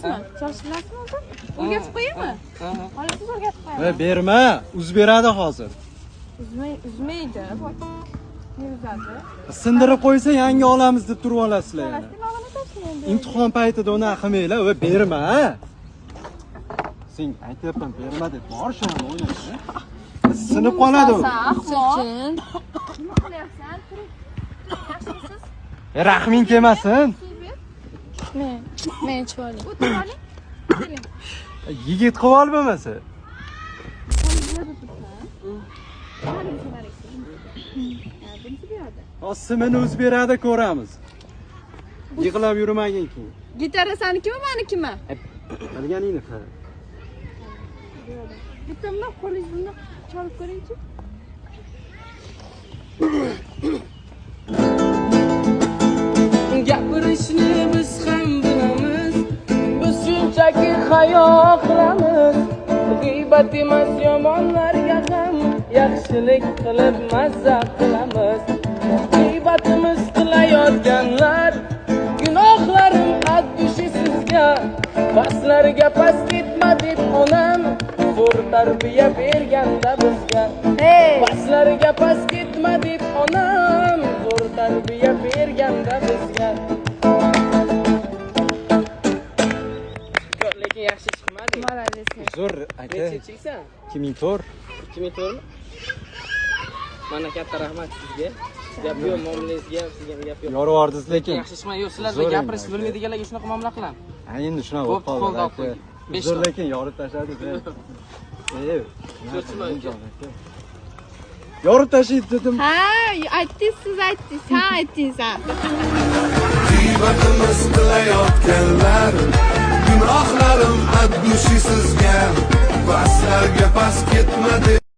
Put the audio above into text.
Bilasizmi? Chalishni bilasizmi o'zi? O'rgatib qo'yaymi? Xohlasiz, o'rgatib qo'yaman. Berma, uzib beradi hozir. Uzmay, uzmaydi. Ne uzadi? Sindirib qo'ysa, yangi olamiz deb turib olasizlar yana. Olasizmi? Imtihon paytida uni qilmanglar, va berma. Sen aytyapman, berma deb, bor shuni o'ynash. Sinib qoladi u. Sekin. Nima qilyapsan? Turing. Yaxshimisiz? Rahming kelmasin. Men ichib oling. O'tirib oling. Keling. Yigit qilib ol bo'lmasa. Hozir simini o'zi beradi, ko'ramiz. Yig'lab yurmagin keyin. Gitara sanikimi, manikimi? Bilganingni qil. Bitta bundoq qo'lingizni bundoq chalib ko'ringchi. Gapirishni biz ham bilamiz, biz shunchaki hayo qilamiz. G'iybat emas yomonlarga ham yaxshilik qilib mazza qilamiz. G'iybatimiz qilayotganlar, gunohlarim addushi sizga. Pastlarga past ketma deb onam zo'r tarbiya berganda bizga. Pastlarga past ketma deb onam zo'r tarbiya berganda bizga. Lekin yaxshi chiqmadi. Молодец. Zo'r aka. Nechinchisan? 2004. 2004 mi? Mana katta rahmat sizga. Gap yo'q, muomalangizga ham, sizga ham gap yo'q. Yorib yubordingiz lekin. Yaxshi chiqmadi. Yo'q, sizlar Zo'r endi, gapirishni aka. bilmaydiganlarga shunaqa muomala qilaman. Ha, endi shunaqa bo'lib Bo'pti, qoldi qo'lda aka. qo'y. Besh Zo'r ta. lekin yorib tashladingiz. Cho'chima, aka. Yorib tashlaydi dedim. Ha, aytdingiz, siz aytdingiz. Ha, aytdingiz, ha. G'iybatimiz qilayotganlar, gunohlarim addushi sizga. Pastlarga past ketma deb